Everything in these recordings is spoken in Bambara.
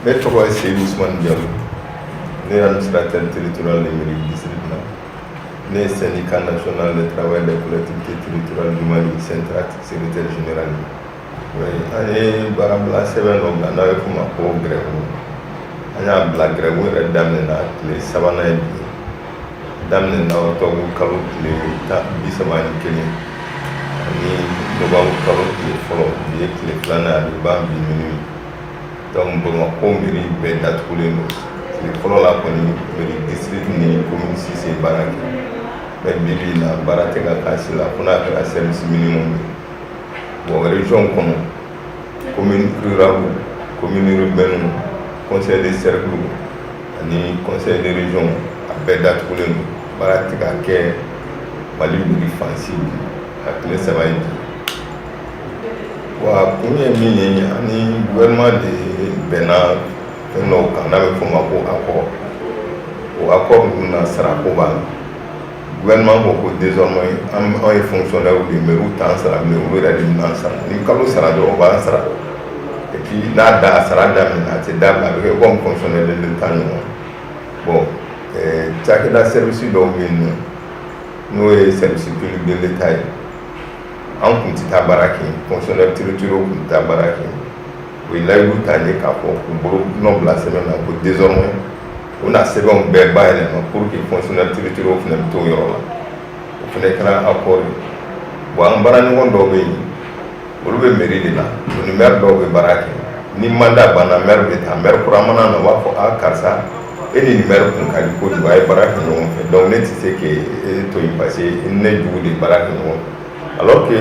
Ne tɔgɔ ye Seydou Ousmane Diallo. Ne ye administrateur territorial de mairie district la. Ne ye Syndicat national de travail des collectivités territoriales du Mali, SYNTRACT, secrétaire général ye. An ye baarabila sɛbɛn dɔ bila n'a bɛ f'o ma ko grève. An y'a bila, grève yɛrɛ daminɛna, tile sabanan ye bi ye. Daminɛna octobre kalo tile 31 ani novembre kalo tile 1. Bi ye tile filanan, a bɛ ban bi minuit. Donc Bamakɔ mairie bɛɛ datugulen don. Tile fɔlɔ la kɔni, mairie district ni commune 6 ye baara kɛ, mais bi bi in na, baara tɛ ka k'a si la fo n'a kɛra service minimum ye. Bon, région kɔnɔ, commune rurale, commune urbaine, conseil de cercle ani conseil de région, a bɛɛ datugulen don. Baara tɛ ka kɛ Mali mairie fan si bi, a tile 3 ye bi. Wa kun ye min ye, ani gouvernement de bɛnna fɛn dɔw kan n'a bɛ f'o ma ko accord. O accord ninnu na, sarako b'a la. Gouvernement ko ko désormais an, anw ye fonctionnaire de ye, mairie t'an sara bilen, olu yɛrɛ de bɛna an sara. Ni kalo sara dɔrɔn, u b'an sara. Et puis n'a da sara daminɛ, a tɛ dabila, a bɛ kɛ comme fonctionnaire de l'État ɲɔgɔn. Bon, cakɛda service dɔw bɛ yen nɔ, n'o ye service public de l'État ye, an kun tɛ taa baara kɛ, fonctionnaire territoriaux kun tɛ taa baara kɛ. U ye layidu ta n ye k'a fɔ k'u bolo nɔ bila sɛbɛn na ko désormais u bɛna sɛbɛnw bɛɛ bayɛlɛma pour que fonctionnaire territoriaux fana bɛ t'o yɔrɔ la. O fana kɛra accord ye. Bon, an baaraɲɔgɔn dɔw bɛ yen, olu bɛ mairie de la, u ni maire dɔw bɛ baara kɛ. Ni mandat banna, maire bɛ taa, maire kura mana na, u b'a fɔ: "A karisa, e ni nin maire kun ka di kojugu, a ye baara kɛ ɲɔgɔn fɛ, donc ne tɛ se k'e to yen parce que ne jugu de baara kɛ ɲɔgɔn fɛ." Alors que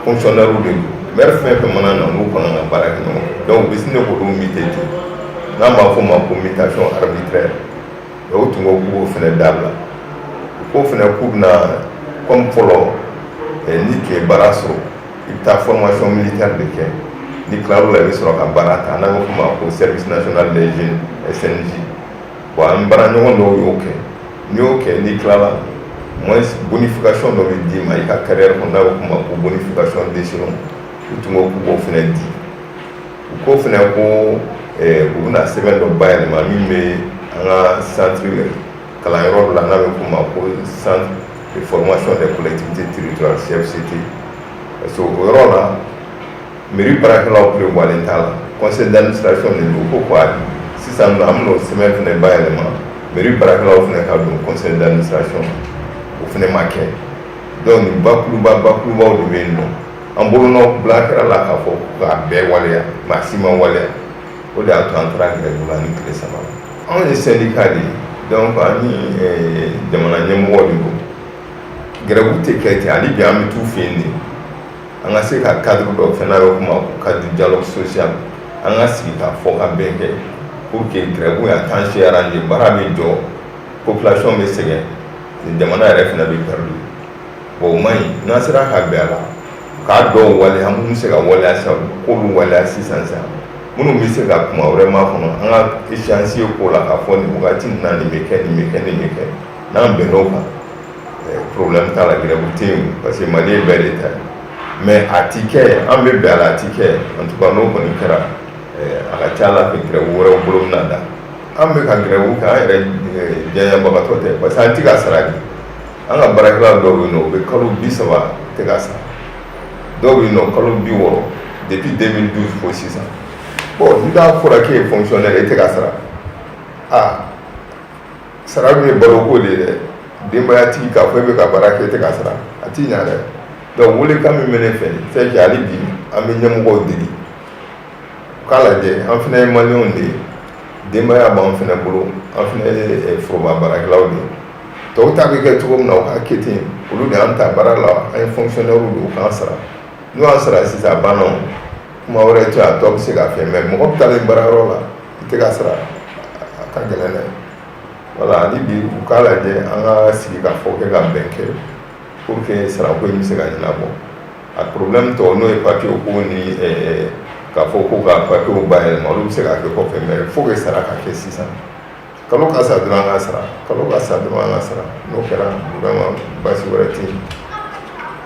fonctionnaire de don, maire fɛn fɛn mana na, n'u kɔnna ka baara kɛ ɲɔgɔn fɛ, donc u bɛ sin de k'olu muter ten, n'an b'a fɔ o ma ko mutation arbitraire. O tun ko k'u b'o fana dabila. U k'o fana k'u bɛna comme fɔlɔ, n'i tun ye baara sɔrɔ, i bɛ taa formation militaire de kɛ, ni tilar'o la, i bɛ sɔrɔ ka baara ta, n'an b'a fɔ o ma ko Service national des jeunes, SNJ. Bon, an baaraɲɔgɔn dɔw y'o kɛ. N'i y'o kɛ, n'i tilala, moins bonification dɔ bɛ d'i ma i ka carrière kɔnɔ, n'a bɛ f'o ma ko bonification d'échelon. U tun ko k'u b'o fana di. U ko fana ko u bɛna sɛbɛn dɔ bayɛlɛma min bɛ an ka centre kalanyɔrɔ dɔ la, n'a bɛ f'o ma ko Centre de formation des collectivités territoriales, CFCT, parce que o yɔrɔ la, mairie baarakɛlaw prévoilen t'a la, conseil d'administration de don. Ko quoi, sisan nɔ, an bɛna o sɛbɛn fana bayɛlɛma, mairie baarakɛlaw fana ka don conseil d'administration na. O fana ma kɛ. Donc nin bakuruba bakurubaw de bɛ yen nɔ, an bolonɔ bila kɛra la k'a fɔ k'a bɛɛ waleya, maa si ma waleya. O de y'a to an taara grève la ni tile 3 la. Anw ye syndicat de ye, donc an ni jamana ɲɛmɔgɔ de don. Grève tɛ kɛ ten. Hali bi, an bɛ t'u fɛ yen de, an ka se ka cadre dɔ fɛn, n'a bɛ f'o ma ko cadre dialogue social, an ka sigi ka fɔ ka bɛn kɛ pour que grève a t'an si arranger. Baara bɛ jɔ, population bɛ sɛgɛn, jamana yɛrɛ fana bɛ perdu. Bon, o man ɲi. N'an sera ka bɛn a la k'a dɔw waleya, minnu bɛ se ka waleya sisan, k'olu waleya sisan sisan, minnu bɛ se ka kuma wɛrɛ makɔnɔ, an ka échéancier ko la k'a fɔ nin wagati nin na, nin bɛ kɛ, nin bɛ kɛ, nin bɛ kɛ, n'an bɛnn'o kan, problème t'a la, grève tɛ yen, parce que Mali ye bɛɛ de ta ye. Mais a ti kɛ, an bɛ bɛn a la, a ti kɛ. En tout cas, n'o kɔni kɛra, a ka ca ala fɛ, grève wɛrɛw bolo bɛna da. An bɛ ka grève kɛ, an yɛrɛ diyaɲabagatɔ tɛ, parce que an ti ka sara di. An ka baarakɛla dɔw bɛ yen nɔ, u bɛ kalo 30 tɛ ka sara, dɔw bɛ yen nɔ, kalo 60, depuis 2012 fo sisan. Bon, n'a fɔra k'e ye fonctionnaire, e tɛ ka sara, a sara dun ye baloko de ye dɛ. Denbayatigi k'a fɔ e bɛ ka baara kɛ, e tɛ ka sara, a ti ɲa dɛ. Donc welekan min bɛ ne fɛ, c'est que hali bi, an bɛ ɲɛmɔgɔw deli u k'a lajɛ. An fana ye Maliyɛnw de ye, denbaya b'an fana bolo, an fana ye foroba baarakɛlaw de ye. Tɔw ta bɛ kɛ cogo min na, u k'a kɛ ten. Olu de y'an ta baara la, an ye fonctionnaire de, u k'an sara. N'u y'an sara sisan, a banna o, kuma wɛrɛ tɛ, a tɔ bɛ se ka fɛn. Mais mɔgɔ bɛ taalen baarayɔrɔ la, i tɛ ka sara, a ka gɛlɛn dɛ. Voilà, hali bi, u k'a lajɛ, an ka sigi ka fɔ kɛ ka bɛn kɛ pour que sarako in bɛ se ka ɲɛnabɔ. A problème tɔ, n'o ye papier ko ni k'a fɔ ko ka papier bayɛlɛma, olu bɛ se ka kɛ kɔfɛ, mais faut que sara ka kɛ sisan. Kalo ka sa dɔrɔn, an ka sara. Kalo ka sa dɔrɔn, an ka sara. N'o kɛra, vraiment, baasi wɛrɛ tɛ yen.